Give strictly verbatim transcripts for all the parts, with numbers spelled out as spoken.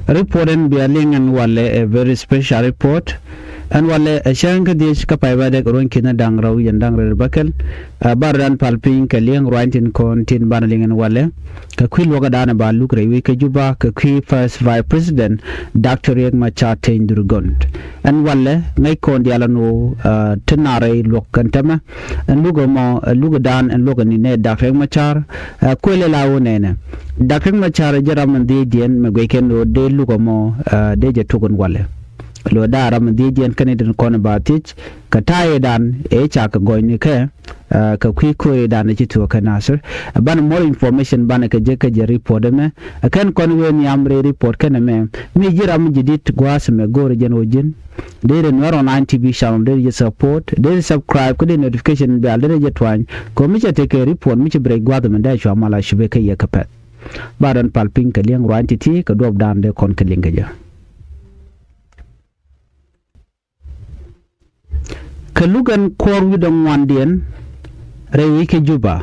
Report ɛn bia liŋ ɛn walɛ ɛ very special report. Ɛn walɛ ɛ cäŋ kä dhiec kä pay bädɛ kɛ ruɔ̱n ki̱n da̱ŋ rɛw yɛn da̱ŋ rɛw bäkɛl. Ɛ bar dan pal piny kɛ liŋ ruany tin kɔn tin banɛ liŋ ɛn walɛ. Kɛ kui̱ luɔkä danɛ ba luk rɛy wi̱c kä Juba kɛ kui̱ First Vice President Doctor Riek Machar Teny Dhurgon. Ɛn walɛ ŋäc kɔn diaal ɛn ɣöö ti nar rɛy luɔk kɛn tämɛ. Ɛn luk ɛmɔ ɛ luk ɛ dan ɛn luɔk ɛn ni nɛ Doctor Riek Machar. Ɛ kuël ɛ la wä nɛnɛ Doctor Riek Machar ɛ jɛ ram ɛn dhiecdiɛn mɛ guic kɛn ɣöö dee luk ɛmɔ ɛ dee jɛ tok ɛn walɛ. Lo daa ram ɛn dhiecdiɛn kɛn itin kɔn ɛ ba thiec kɛ ta̱a̱ ɛ dan ɛ cakɛ gɔ̱nyni kɛ. Ɛ kɛ kui̱ ko̱r ɛ dan ɛ ci thuɔ̱k kɛ Nasir. Ɛ banɛ more information banɛ kɛ jek kɛ jɛ report ɛmɛ. Ɛ kɛn kɔn wee nhiam rɛy report kɛn ɛmɛ mi ji̱ ram ji̱ di̱t gua̱a̱th ɛmɛ go̱o̱r ɛ jɛn ɣöö ji̱n. Dee rɛ Nuɛr Online T V channel dee rɛ jɛ support dee rɛ subscribe kä dee notification bell dee rɛ jɛ tuany. Kɛ mi cɛ tekɛ report mi ci bi rɛc gua̱th mɛn dee cua mal a cupɛ kä yɛ kä pɛth. Ba dɔn pal piny kɛ liɛŋ ruany ti̱ti̱ kɛ duɔp dan dee kɔn kɛ liŋ kɛ jɛ. Kɛ luk ɛn kuɔr wi̱dɛ ŋuandiɛn rɛy wi̱c kä Juba.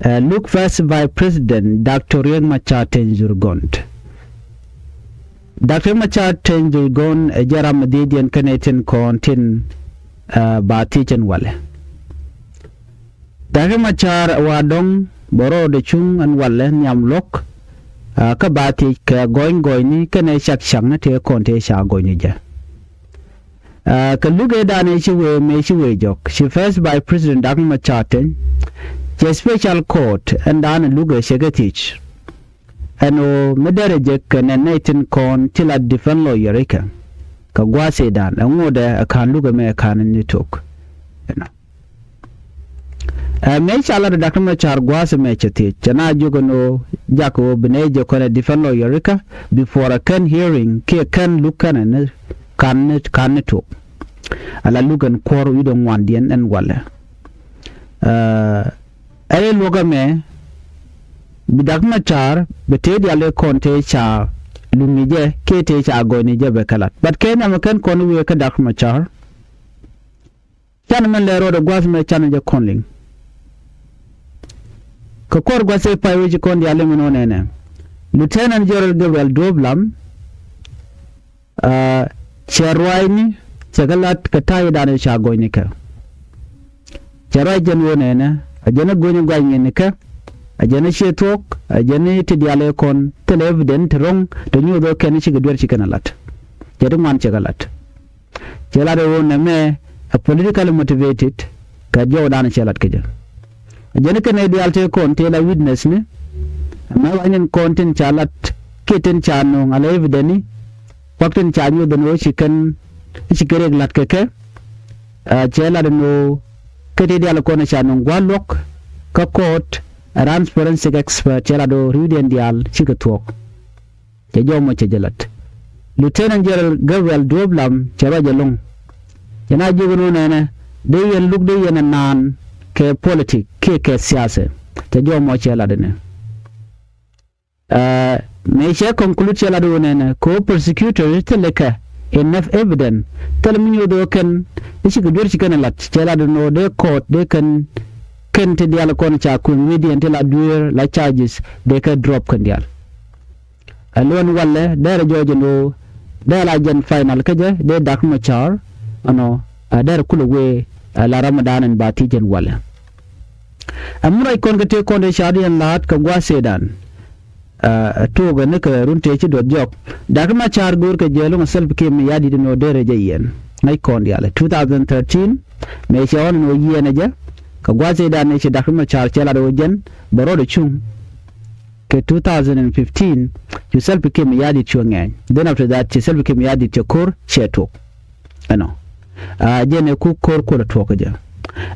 Ɛ luk First Vice President Doctor Riek Machar Teny Dhurgon. Doctor Riek Machar Teny Dhurgon ɛ jɛ ram mi dhiecdiɛn kɛnɛ tin kɔn tin ɛ ba thiec ɛn walɛ. Doctor Riek Machar ɛ wa dɔ̱ŋ bɛ rɔɔdɛ cuŋ ɛn walɛ nhiam luɔ̱k. Ɛ kä ba thiec kɛ gɔ̱ny gɔ̱nyni kɛnɛ cak cakni tëë kɔn tëë ca gɔ̱nyni jɛ. Ɛ kɛ luk ëë danɛ ci wee mëë ci wee jɔk ci First Vice President Doctor Machar Teny. Cɛ special court ɛn danɛ luk ëë cɛ kɛ thiec. Ɛn ɣöö mi derɛ jek kɛ nɛn nɛy tin kɔn ti la defend lawyer ikɛ kɛ gua̱a̱th ëëdan ɛ ŋotdɛ ɛ ka̱n luk ɛmɛ ɛ ka̱n ni tok. Ɛnɔ. Ɛ mëë ca lat ɛ Doctor Machar gua̱a̱th ɛmɛ cɛ thiec cɛ na jiök ɛn ɣöö jak ɣöö bi nɛy jɛ kɔn ɛ defend lawyer ikä before ɛ kɛn hearing kiɛ kɛn luk kɛn ɛ ni ka̱n ni ka̱n ni tok. Ala luk ɛn kuɔr wi̱cdɛ ŋuandiɛn ɛn walɛ. Ɛ ɛ luɔ̱k ɛmɛ bi Doctor Machar bɛ tëë diaal ëë kɔn tëë ca luŋni jɛ kiɛ tëë ca gɔɔyni jɛ bɛ kɛ lat. But kɛ nhiam ɛ kɛn kɔn wëë kä Doctor Machar. Canɛ mɛn lɛ rɔɔdɛ gua̱th mɛ canɛ jɛ kɔn liŋ. Kɛ kuɔr gua̱th ëë pay wec kɔn diaal liŋ ɛn ɣöö nɛnɛ Lieutenant General Gabriel Duop Lam. Aa, cɛ ruaacni cɛ kɛ lat kɛ ta̱ydan ca gɔ̱nynikɛ. Cɛ ruac jɛn ɣöö nɛnɛ a jɛn a go̱ny a guac ŋi̱nikɛ. A jɛn a ciɛ thuɔ̱k a jɛn ti diaal ëë kɔn thilɛ evident ti ro̱ŋ ti nyuuth ɣöö kɛn cikɛ duer ci kɛn a lat. Cɛ ti ŋuan cɛ kɛ lat. Cɛ lat ɣöö nɛmɛ a politically motivated kɛ jɔwdan cɛ lat kɛ jɛ. A jɛn kɛn ɛ diaal tëë kɔn tëë la witness ni. Ɛmɛ wany in kɔn tin ca lat kiɛ tin ca no̱o̱ŋ ala evident ni. Kuak tin ca nyuɔth ɛn ɣöö ci kɛn ci kɛ riɛk la̱t kɛ kɛ. Aa, cɛ lat ɛn ɣöö kä tëë diaal kɔn ca no̱o̱ŋ gua̱a̱th luɔ̱k kä court ɛ ran forensic expert cɛ lat ɣöö ri̱wdiɛn diaal cikɛ thuɔ̱k. Cɛ jɔw mɔ cɛ jɛ lat. Lieutenant General Gabriel Duop Lam cɛ ruac ɛlɔ̱ŋ. Cɛ na jiök ɛn ɣöö nɛnɛ dee yɛn luk dee yɛn ɛ naan kɛ politic kiɛ kɛ siasa. Cɛ jɔw mɔ cɛ lat ɛnɛ. Aa, mëë cɛ conclude cɛ lat ɣöö nɛnɛ kɛ ɣöö prosecutor thilɛ kɛ enough evidence thilɛ mi nyuɔth ɣöö kɛn i̱ cikɛ duer ci kɛn ɛ lat cɛ lat ɛn ɣöö dee court dee kɛn kɛn ti diaal kɔn ca kueŋ wi̱i̱diɛn ti la duer la charges dee kɛ drop kɛn diaal. Ɛ luɔ̱n walɛ derɛ jɔɔc ɛn ɣöö derɛ la jɛn final kä jɛ dee Doctor Machar ɛnɔ. Ɛ derɛ kulɛ wee ɛ la Ramadan ɛn ba thiec ɛn walɛ. Ɛ mi ruac kɔn kɛ tëë kɔn dee ca diɛn la̱a̱t kɛ gua̱a̱th ëëdan. Ɛ tuɔɔk ɛn ni kɛ run tëë ci duɔth jɔk Doctor Machar go̱o̱r kɛ jɛ lo̱ŋ ɛ Salva Kiir Mayardit ɛn ɣöö derɛ jɛ yiɛn. Ŋäc kɔn diaal ɛ two thousand thirteen mëë cɛ ɣɔn ɛn ɣöö yiɛn ɛ jɛ kɛ gua̱a̱th ëëdan ëë ci Doctor Machar cɛ lat ɣöö jɛn bɛ rɔɔdɛ cuŋ. Kɛ two thousand and fifteen cu Salva Kiir Mayardit cuɛ ŋɛɛny. Then after that ci Salva Kiir Mayardit cɛ ko̱r cɛ tuɔk. Ɛnɔ. Aa, jɛn ɛ ku ko̱r kulɛ tuɔk kä jɛ.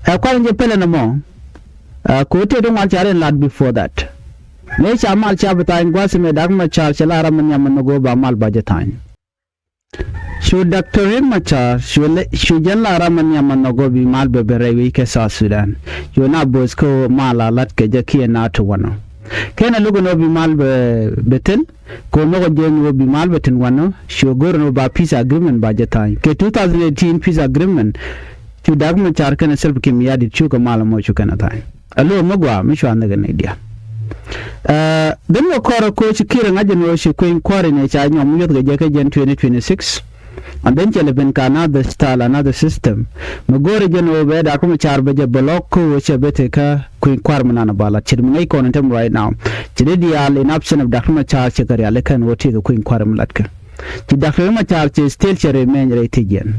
Ɛ kuan jɛ pɛlɛ nɔmɔ. Aa, ku tëë ti ŋuan ca rin lat before that. Mëë ca mal ca bi tha̱a̱ny gua̱th mëë Doctor Machar cɛ la ram mi nhiam mi nhɔk ɣöö ba mal ba jɛ tha̱a̱ny. Cu Doctor Riek Machar cu lɛ cu jɛn la ram mi nhiam mi nhɔk ɣöö bi mal bɛ ben rɛy wec kɛ South Sudan. Cu na bo̱o̱th kä ɣöö mal a la̱t kɛ jɛ kiɛ na ti wanɔ. Kɛn a luk ɛn ɣöö bi mal bɛ ben thi̱n. Kɛ ɣöö nhɔkɛ jɛ ɛn ɣöö bi mal bɛ thi̱n wanɔ cu go̱r ɛn ɣöö ba peace agreement ba jɛ tha̱a̱ny. Kɛ two thousand eighteen peace agreement cu Doctor Machar kɛnɛ Salva Kiir Mayardit cukɛ mal ɛmɔ cu kɛn a tha̱a̱ny. A lo̱o̱ mi gɔaa mi cua nhɔk ɛ nɛy diaal. Ɛ, dhil wä kɔrɛ koci Kiir ŋa̱c jɛn ɣöö ci kui̱ny kua̱ri ni ca nyɔm yuɔth kɛ jɛ kä jɛn twenty twenty-six. And then cɛ lɛ ben ka another style, another system. Mi go̱o̱rɛ jɛn ɣöö bɛ Dak Macar bɛ jɛ block kä ɣöö cɛ bɛ te kä kui̱ny kua̱r mi nan ba lat. Ce̱t mi ŋäc kɔn in term right now, ce̱t i̱ diaal in option of Dak Macar cɛ kɛ rial ikɛn ɣöö tëëkɛ kui̱ny kua̱r mi lat kɛ. Ci Dak Macar cɛ still cɛ remain rɛy ti jɛn.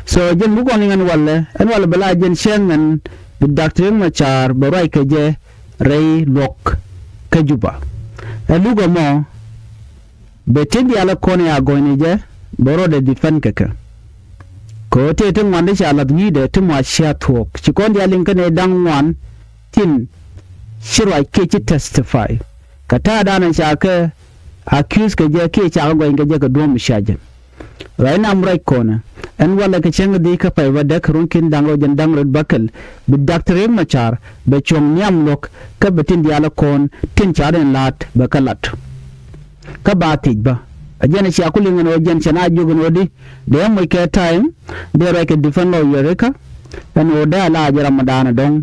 So jɛn bukɔn in ɛn walɛ, ɛn walɛ bɛ la jɛn cɛ ŋɛn bi Dak Macar bɛ ruac kɛ jɛ rɛy luɔk kä Juba. Ɛ luk ɛmɔ bɛ tin diaal ɛ kɔn ya gɔ̱nyni jɛ bɛ rɔɔdɛ defend kɛ kɛ. Kɛ ɣöö tëë ti ŋuan ti ca lath wi̱i̱dɛ ti mɔ a cia thuɔ̱k ci kɔn diaal liŋ kä nɛy da̱ŋ ŋuan tin ci ruac kiɛ ci testify. Kɛ ta̱a̱ danɛ ca kɛ accuse kɛ jɛ kiɛ ca kɛ gɔ̱ny kɛ jɛ kɛ duɔ̱ɔ̱m mi cia jɛ. Ruac nam ruac kɔnɛ ɛn walɛ kɛ cäŋ dhii kä pay bä däk ruɔ̱n ki̱n da̱ŋ rɔ jɛn da̱ŋ rɔ bäkɛl bi Dak Riek Macar bɛ cuɔ̱ŋ nhiam luɔ̱k kä bɛ tin diaal kɔn tin ca rin la̱a̱t bɛ kä la̱t. Kä ba thiec bä a jɛn cia ku liŋ ɛn ɣöö jɛn cɛ na jiök ɛn ɣöö di dee moc kɛ time dee ruac kɛ defend lawyer rikä ɛn ɣöö dee a la jɛ ram dan dɔ̱ŋ.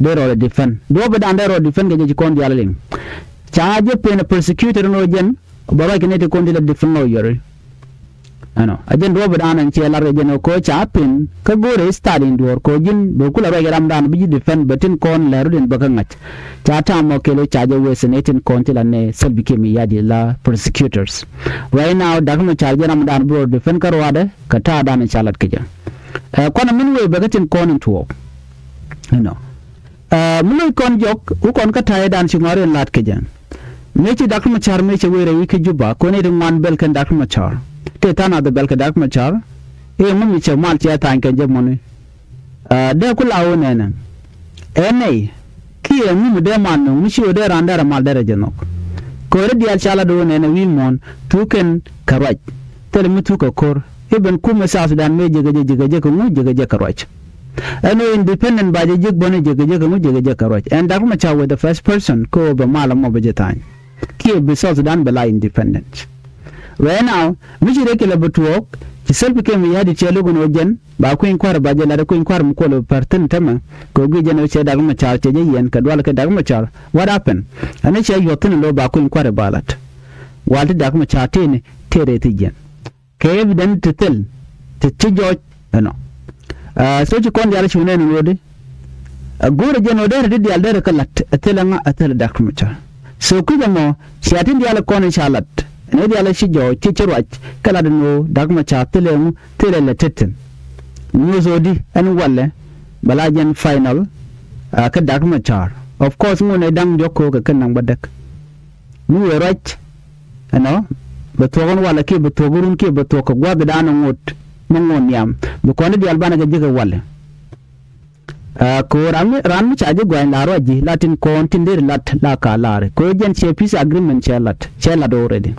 Dee rɔɔdɛ defend duɔ̱ɔ̱p dan dee rɔɔdɛ defend kɛ jɛ ci kɔn diaal liŋ. Ca jɛ pen prosecutor ɛn ɣöö jɛn bɛ ruac kɛ nɛy ti kɔn ti la defend lawyer. Ɛnɔ a jɛn duɔ̱ɔ̱p dan ɛn ciɛ lar kɛ jɛn ɣöö kɛ ca pen kä go̱o̱rɛ start in duɔ̱ɔ̱r kɛ ji̱n bɛ kulɛ ruac kɛ ram dan bi ji̱ defend bɛ tin kɔn lɛr rut in bä kä ŋa̱c. Ca tam mɔ kɛl ca jɛ wee senate in kɔn ti la nɛ Salva Kiir Mayardit la prosecutors. Right now Dak Macar jɛ ram dan bi rɔ defend kä ruaadɛ kɛ ta̱a̱ dan in ca lat kɛ jɛ. Ɛ kuanɛ min wee bɛ kä tin kɔn in tuɔɔk. Ɛnɔ. Ɛ mi loc kɔn jɔk wä kɔn kä ta̱a̱ dan ci ŋɔ̱a̱r in lat kɛ jɛ. Mëë ci Dak Macar mëë cɛ wee rɛy wi̱c kä Juba kɔn in ti ŋuan bɛl kɛn Dak Macar. Tëë tha̱a̱ŋ nath bɛl kɛ Dak Macar. I̱ ŋu mi cɛ mal cɛ tha̱a̱ny kɛn jɛ mɔni. Dee ku la ɣöö nɛnɛ ɛ nɛy kiɛ ŋu mi dee man nöŋ mi ci ɣöö dee raan derɛ mal derɛ jɛ nhɔk. Kööri diaal ca lat ɣöö nɛnɛ wi̱i̱ muɔ̱ɔ̱n thuk kɛn kɛ ruac. Thilɛ mi thuk kɛ ko̱r i̱ ben kumɛ South Sudan mëë jekɛ jɛ jekɛ jɛ kɛ ŋu jekɛ jɛ kɛ ruac. Ɛn ɣöö independent ba jɛ jek bäni jekɛ jek kɛ ŋu jekɛ jek kɛ ruac ɛn Dak Macar wee the first person kä ɣöö bɛ mal ɛmɔ bɛ jɛ tha̱a̱ny. Kiɛ bi South Sudan bɛ la independent. Right now mi ci rɛy kɛ lɛ bɛ tuɔɔk ci Salva Kiir Mayardit cɛ lo̱k ɛn ɣöö jɛn ba kui̱ny kua̱r ba jɛ lat ɛ kui̱ny kua̱r mi kuɔl bɛ pär thi̱n tämɛ. Kɛ ɣöö guic jɛn ɣöö cɛ Dak Macar cɛ jɛ yiɛn kɛ dual kɛ Dak Macar. What happened? Ɛn cɛ yuɔth thi̱n lo̱ ba kui̱ny kua̱r ba lat. Wal ti Dak Macar tëëni tëë rɛy thi jiɛn. Kɛ evidence ti thil ti ci jɔɔc ɛnɔ. So ci kɔn diaal ci wä nɛn in wä di. Ɛ go̱o̱rɛ jɛn wä derɛ di diaal derɛ kä la̱t ɛ thil ɛŋa ɛ thil ɛ Dak Macar. So kui̱c ɛmɔ cia tin diaal kɔn in ca la̱t ɛn ɛ diaal ci jɔɔc ci ci ruac kä la̱t ɛn wä Dak Macar thil ɛŋu thil ɛ lɛ tet thi̱n. Nyuuth wä di ɛn walɛ bɛ la jɛn final. Kä Dak Macar of course ŋun ɛ da̱ŋ diɔ̱k ko̱o̱k ɛ kɛn naŋ bä däk. Mi wëë ruac ɛnɔ bɛ thuɔ̱k ɛn walɛ kiɛ bɛ thuɔ̱k run kiɛ bɛ thuɔ̱k kɛ gua̱thdan ɛ ŋot mi ŋot nhiam bi kɔn i̱ diaal banɛ kɛ jek ɛ walɛ. Ɛ köö ran mi ran mi ca ji̱ gua̱ny la ruac ji̱ la tin kɔn tin deri lat la ka lar köö jɛn cɛ peace agreement cɛ lat cɛ lat already.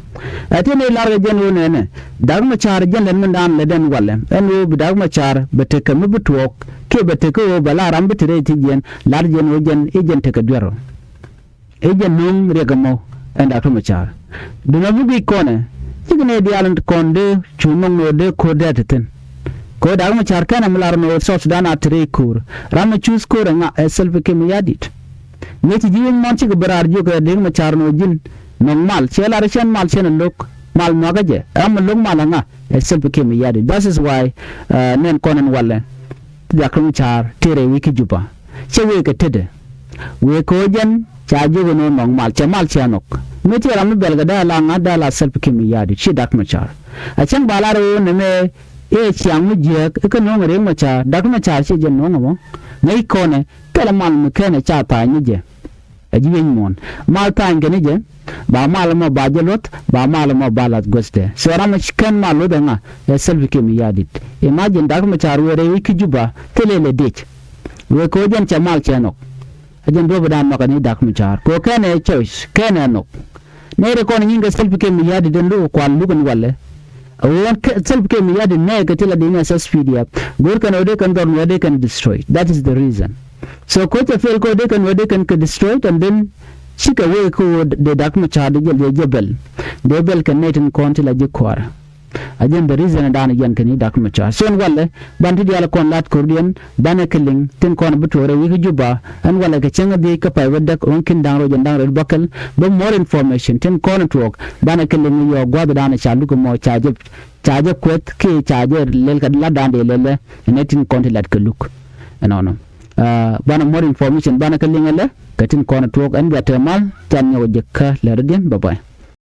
Ɛ tin i̱ lar kɛ jɛn ɣöö nɛnɛ Dak Macar jɛn lɛn mindan lɛ den walɛ ɛn ɣöö bi Dak Macar bɛ tekɛ mi bi tuɔɔk kiɛ bɛ tekɛ ɣöö bɛ la ram bi ti rɛy ti jiɛn lar jɛn ɣöö jɛn i̱ jɛn tekɛ duer ɔ. I̱ jɛ no̱o̱ŋ riɛk ɛmɔ ɛn Dak Macar. Duundɛ mi guic kɔnɛ cikɛ nɛy diaal in kɔn dee cu no̱o̱ŋ ni ɣöö dee ko̱r dee ti thi̱n. Kɛ ɣöö Dak Macar kɛnɛ mi lar ni ɣöö South Sudan a te rɛy ko̱r. Ram mi cuuth ko̱r ɛŋa ɛ Salva Kiir Mayardit. Mëë ci ji̱ wi̱ny mɔn cikɛ bi raar jiök ɛ Dak Macar ni ɣöö ji̱n nɔŋ mal cɛ lar cɛn mal cɛn ɛ lo̱k mal muakä jɛ ram mi lo̱k mal ɛŋa ɛ Salva Kiir Mayardit. That is why nɛn kɔn ɛn walɛ. Dak Macar tëë rɛy wi̱c kä Juba. Cɛ wëë kɛ tetdɛ wëë kɛ ɣöö jɛn ca jiök ɛn ɣöö nɔŋ mal cɛ mal cɛ nhɔk. Mëë ti ram mi bɛl kɛ dee la ŋa̱t dee la Salva Kiir Mayardit ci Dak Macar. A cäŋ ba lar ɣöö nɛmɛ ëë ciaŋ mi jiääk i̱ kä nööŋ Riek Macar Dak Macar ci jɛ nööŋ ɛmɔ. Ŋäc kɔnɛ thilɛ mal mi kɛnɛ ca tha̱a̱ny ni jɛ. Ɛ ji̱ wi̱ny muɔ̱ɔ̱n mal tha̱a̱ny kɛ ni jɛ. Ba mal ɛmɔ ba jɛ luɔ̱th ba mal ɛmɔ ba lath guäthdɛ so ram mi kɛn mal luɔ̱th ɛŋa. Ɛ Salva Kiir Mayardit. Imagine Dak Macar wëë rɛy wi̱c kä Juba thilɛ lɛ diec. Wëë kɛ ɣöö jɛn cɛ mal cɛ nhɔk. Ɛ jɛn duɔ̱ɔ̱p dan nhɔk ɛ ni Dak Macar kɛ ɣöö kɛn ɛ choice kɛn ɛ nhɔk. Nɛy rɛ kɔn nyin kɛ Salva Kiir Mayardit den luk kual luk ɛn walɛ. Ɛ ɣöö Salva Kiir Mayardit nɛy kɛ ti la di ni S S P D F go̱o̱r kɛn ɣöö dee kɛn dhɔr nuɛ dee kɛn destroy. That is the reason. So ko̱ cɛ fail ko̱ dee kɛn wee dee kɛn kɛ destroyed and then cikɛ wee ko̱ dee Dak Macar dee jɛl dee jɛ bɛl. Dee bɛl kɛn nɛy tin kɔn ti la ji̱ kua̱rä. A jɛn the reason dan jɛn kɛn i̱ Doctor Machar. So ɛn walɛ ban ti diaal kɔn lat ko̱rdiɛn banɛ kɛ liŋ tin kɔn bi tuɔɔrɛ wi̱i̱ kä Juba. Ɛn walɛ kɛ cäŋ a dhiec kä pay wä däk ɣän kin da̱ŋ rɔ jɛn da̱ŋ rɔ bäkɛl bä more information tin kɔn tuɔɔk banɛ kɛ liŋ yɔɔk gua̱th dan ca luk mɔ ca jɛ ca jɛ kueth kiɛ ca jɛ lɛl kɛ lat dan dee lɛlɛ. Ɛn ɛ tin kɔn ti lat kɛ luk ɛnɔnɔ. Banɛ more information banɛ kɛ liŋ ɛlɛ kɛ tin kɔn tuɔɔk ɛn bia te mal can nyɔk jɛ kä lɛ rɔ diɛn bä bä.